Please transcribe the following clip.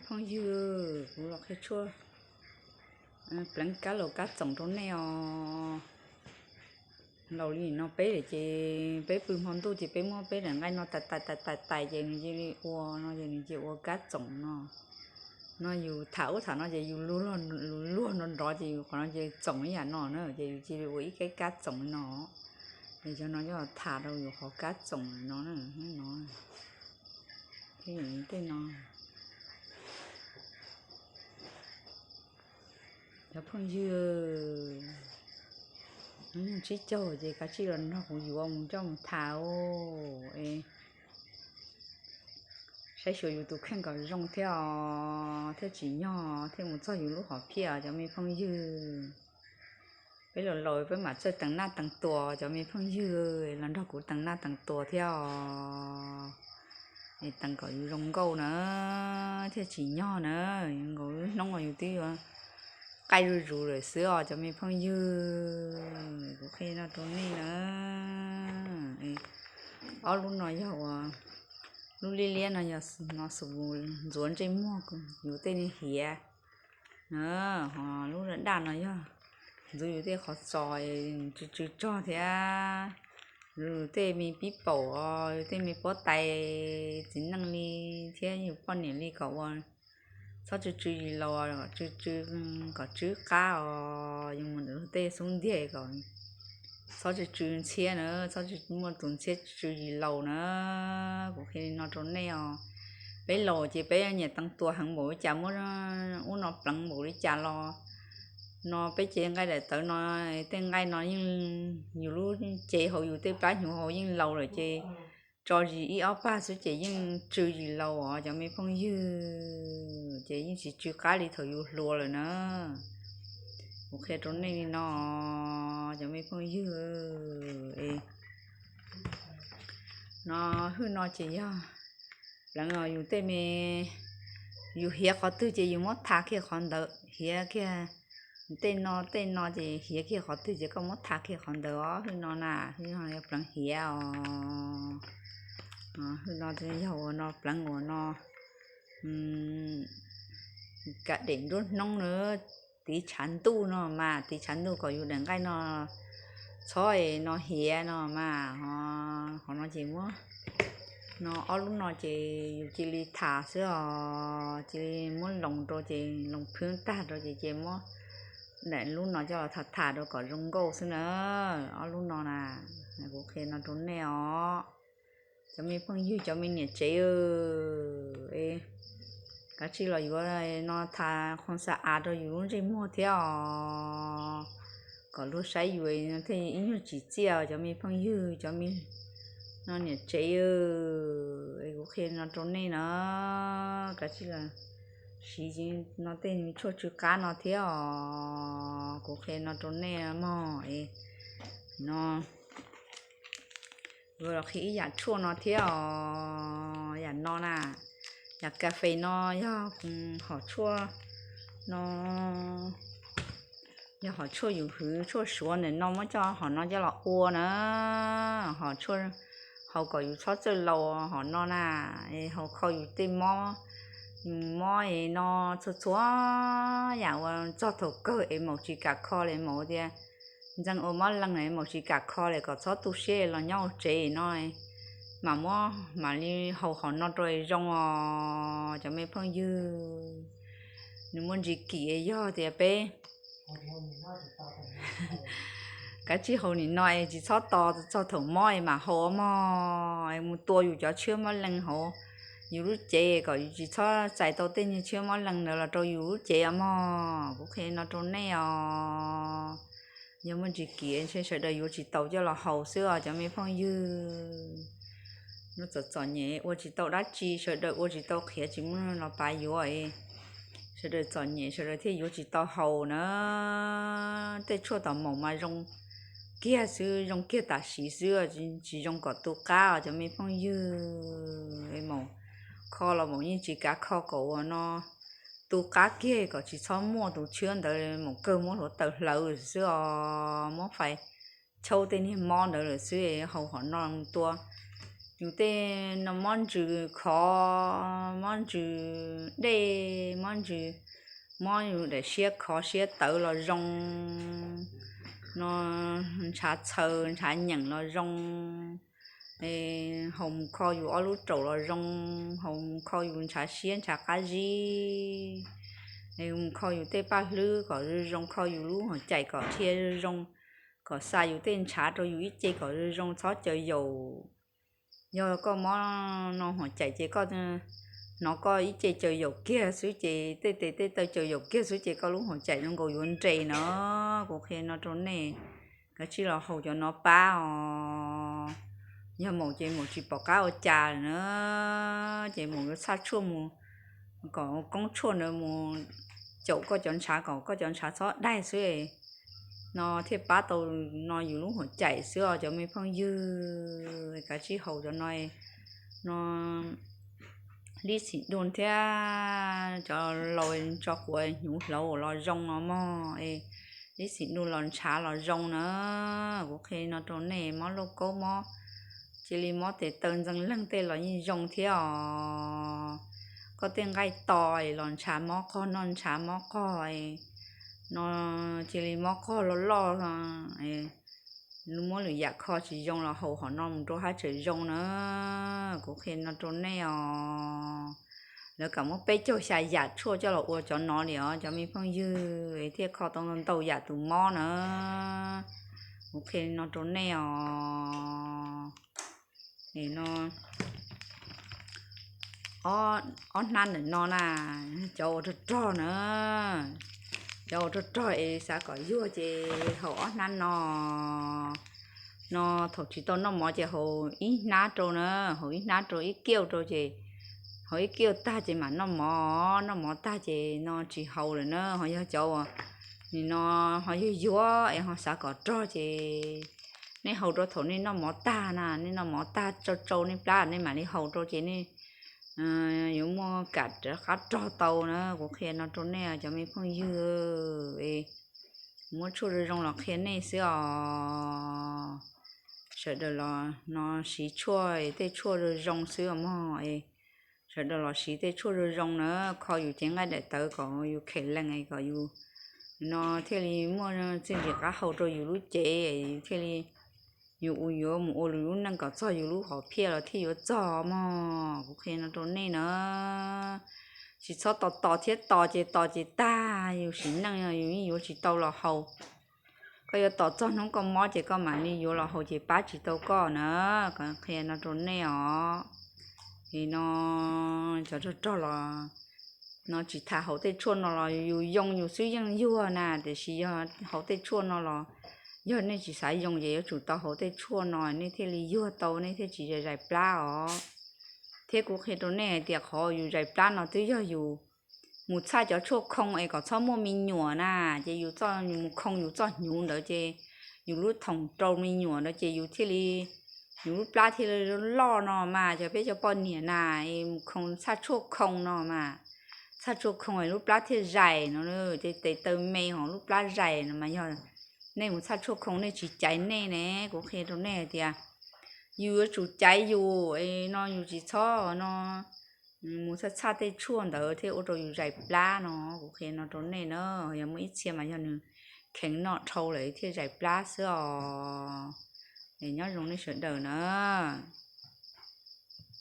Phooj ywg, kuv los qhia tshuaj pleev kab laus kab txoom rau nej os. Laus li no peb ces peb pw hmo ntuj ces peb muab peb daim nqaij no tais tais tais tais tais ces nws cia li ua no ces nws cia li ua kab txoom no. No yus tham ub tham no ces yus luag nrov nrov ces yus qhov no ces txoom ib yam no na ces yus cia li ua ib kab kab txoom li no. Ces cov no coj tham rau yus qhov kab txoom no no. Thiab tej no, cov phooj ywg, hnub nyoog tsib caug ces kav tsij los nrog kuv yuav mus coj mus tham os. Saib xyuas yus tus kheej kom zoo thiab os, thiaj tsim nyog thiaj mus txog yus lub hom phiaj os cov me phooj ywg. Peb laus laus peb mam txawj teev naj teev tuas cov me phooj ywg, los nrog kuv teev naj teev tuas thiab os. Teev kom yus zoo nkauj na, thiaj tsim nyog na. Nkaus lub hnub uas yus twb yuav qaij zuj zus lawm xwb os cov me phooj ywg. Kuv qhia no rau nej na. Ob lub no yog uas, lub liab liab no yog no xus ntxuav ntsej muag yus tej niag hiav. Ho lub daj daj no yog ntxuav yus tej qhov txos tsw tsw tsog thiab. Yus tej me pib paum os, yus tej me pob tais, txiv neej li thiab yus poj niam li kom ua, txhob tsw tsw yis laus, tsw tsw kom tsw qab os. Yus mus ntawm luag tej xub ntiag kom txhob tsw tsw ntxhiab na, txhob muaj tus ntxhiab tsw tsw yis laus na. Kuv qhia li no rau nej os. Peb laus ces peb nyiam teev tuas heev npaum li cas, muab ub no pleev npaum li cas los no peb cev nqaij daim tawv no, tej nqaij no yeej, yus lub cev hauv yus tej plab hnyuv hauv yeej laus lawm ces tso zis ib ob pag xwb ces yeej tsw yis laus os cov me phooj ywg. Ces yeej tsis tsw qab li thaum yus hluas lawm na. Kuv qhia rau nej li no cov me phooj ywg. No hwj no ces yog pleev yus tej me, yus hiav qhov twg ces yus muab tha kiag qhov ntawd, hiav kiag tej no tej no ces hiav kiag qhov twg ces koj muab tha kiag qhov ntawd os. Hwj no na, hwj no yog pleev hiav os. Hwj no yog ua no pleev ua no kav dem nruab hnub na, tiv tshav ntuj no mas, tiv tshav ntuj kom yus daim nqaij no txhob no hiav no mas. Qhov no ces muab no ob lub no ces yus cia li tham xwb os, cia li muab loos rau ces loos phwb tag rau ces cia li muab daim lub no coj los tham tham rau kom zoo nkauj xwb na. Ob lub no na, kuv qhia no rau nej os. Cov me phooj ywg, cov me niam tsev, kav tsij los yuav no tha qhov xa av rau yus lub ntsej muag thiab os, kom luag saib yus thiaj ib nyuag tsim txiaj. Cov me phooj ywg, cov me no niam tsev, kuv qhia no rau nej na, kav tsij los siv no tej me tshuaj tsw qab no thiab os. Kuv qhia no rau nej mog. No los qhia ib yam tshuaj no thiab os. Yam no na, yam kas fes no yog hom tshuaj no, yog hom tshuaj yus hwv tshuaj suav ntawm no muab coj hom no coj los ua na. Hom tshuaj haus kom yus txhob txawj laus hom no na, haus kho yus tej mob, mob es no txhua txhua yam uas txog thaum kawg es maum tsis kam kho li, maum tias ntxeeg ua mob leeg na, maum tsis kam kho li, kom txhob tu siab los nyob hauv tsev no, mam muab mam li haus hom no rau zoo os cov me phooj ywg. Nws muaj ntsis kim, yog tias peb kav tsij haus nim no es tsis txhob tos txog thaum mob es mam haus mog, mus tua yus cov tshwb mob leeg hauv yus lub cev kom yus tsis txhob txais tau tej niag tshwb mob leeg ntawd los rau yus lub cev os mog. Kuv qhia no rau nej os. Yog muaj ntsis kim ntshe sawv daws yuav tsis tau coj los haus xwb os cov me phooj ywg. Lub txom txom nyem ua tsis tau dab tsi, sawv daws ua tsis tau qhiav tsis muaj los pav yuav, sawv daws txom nyem sawv daws thiaj yuav tsis tau haus na. Tej tshuaj tom maum mas zoo kiag xwb, zoo kiag tam sim xwb, tsis zoo kom tu qab os cov me phooj ywg. Maum kho los maum yeej tsis kav kho kom ua no tu qab kiag kom tsis txhob muaj tus tshwb ntawd, maum kawg muab hluav taws hlawv xwb os, muab fais chauj tej niag mob ntawd lawm xwb. Haus hom no tua yus tej no mob ntsws khov, mob ntsws dej, mob ntsws, mob yus daim siab khov siab tawv los zoo, no ntshav txhaws ntshav nyeem los zoo, haus mus kho yus ob lub raum los zoo, haus mus kho yus ntshav siab ntshav qab zib, mus kho yus tej paj hlwb kom zoo zoo, kho yus lub hauv caim kom dhia zoo zoo, kom xa yus tej ntshav rau yus ib ce kom zoo zoo txhob caws yaum. Yog koj mob no hauv caim ces koj hnov koj ib ce caws yaum kiag xwb ces tej tes tej taw caws yaum kiag xwb ces koj lub hauv caim zoo nkaus yuav nres no. Kuv qhia no rau nej, kav tsij los haus cov no pab os. Yog maum ces maum tsis pom qab ua cas lawm na, ces maum yuav txhaj tshuaj mus kom koob tshuaj ntawd mus caum koj cov ntshav kom koj cov ntshav txhob daig xwb no thiaj pab tau no yus lub hauv caim xwb os cov me phooj ywg. Kav tsij haus cov no, no lib xim dua thiab cov laus tso quav hnyuv hlauv los zoo no mog, lib xim dua los ntshav los zoo na. Kuv qhia no rau nej, mob lauj kaub mob, cia li mob tes taw ntxeev leeg tej los yeej zoo thiab os. Koj tej nqaij to los ntshav mob qog, noj ntshav mob qog no, cia li mob qog loj loj, muab lwm yam kho tsis zoo los haus hom no mus rau haj tseem zoo na. Kuv qhia no rau nej os, lawv kam muab peb caug xya yam tshuaj coj los ua cov no li os cov me phooj ywg, thiaj kho tau ntau yam tus mob na. Kuv qhia no rau nej os. No ob hnab ntawm no na, cov uas rog rog na, cov uas rog rog es xav kom yuag ces haus ob hnab no. No thaum tsis tau noj mov ces haus ib hnab rau na, haus ib hnab rau ib kiaus rau ces, haus ib kiaus tag ces mam noj mov, noj mov tag ces no tsis haus lawm na. Ho yog cov uas nim no ho yuag yuag es ho xav kom rog ces nej haus rau thaum nej noj mov tag na, nej noj mov tag tsau tsau nej plab nej mam li haus rau ces nej yuav muaj kam rov qab rog tau na. Kuv qhia no rau nej cov me phooj ywg, muab tshuaj zoo zoo los qhia nej xwb os. Sawv daws los no siv tshuaj tej tshuaj zoo zoo xwb os mog. Sawv daws los siv tej tshuaj zoo zoo na, kho yus cev nqaij daim tawv kom yus khem lees kom yus no thiaj li muaj txiaj ntsig qab hau rau yus lub cev, yus thiaj li, yus yuav mus ua lwm lub neej kom txog yus lub hom phiaj los thiaj yuav txog mog. Kuv qhia no rau nej na, tsis txhob tos tos thiab, tos ces tos ces tag, yus sim neej yus yeej yuav tsis tau los haus. Koj yuav tos txog hnub koj mob ces koj mam li yuav los haus ces pab tsis tau koj na. Qhia no rau nej os. Es no cov rog rog los no tsis tas haus tej tshuaj no los yus yoo yus xwb yeej yuag na, tiam sis yog haus tej tshuaj no los yog nej tsis xav yoo ces yuav tsum tau haus tej tshuaj no nej thiaj li yuag tau, nej thiaj tsis zais plab os. Thiab kuv qhia rau nej hais tias qhov yus zais plab no twb yog yus mus txhaj cov tshuaj khoo es kom txhob muaj me nyuam na, ces yus mus khoo yus txoj hnyuv ntawd ces yus lub thoom rau me nyuam ntawd ces yus thiaj li, yus lub plab thiaj li loj no mas. Cov peb cov poj niam na, mus khoo txhaj tshuaj khoo no mas, txhaj tshuaj khoo es lub plab thiaj zais no, ces tes taw me hos lub plab zais no mas yog nej mus txhaj tshuaj khoo nej tsis caiv nej ne. Kuv qhia rau nej hais tias yus yuav tsum caiv yus no, yus tsis txhob no mus txhaj txhaj tej tshuaj ntawd thiaj ua rau yus zais plab no. Kuv qhia no rau nej na, yog muaj ib txhia mas yog nws kheev noj dhau lawm thiaj zais plab xwb os. Es nyob zoo nej sawv daws na.